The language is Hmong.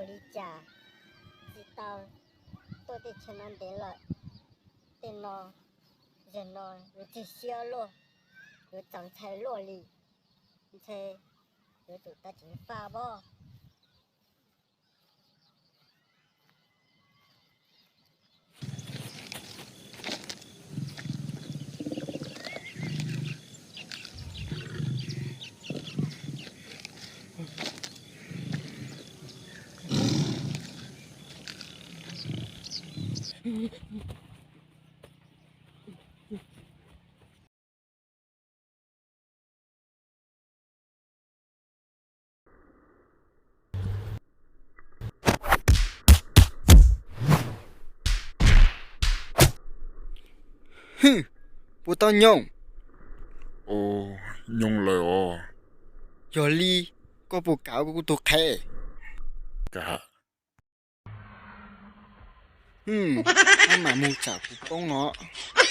Li cas tsis tau tuaj tej chaw no ntev lawm. Tej no, zaum no yuav tseg siab luaj, yuav txaus ntshai luaj li. Ntshe yuav tsum tau ceev faj pob. Hwm, puas tau nyooj? Nyooj lawm os. Yog li, koj puas kam kuv tus qhev? Kam. Hwm, koj mam mus tsam kuv poob os.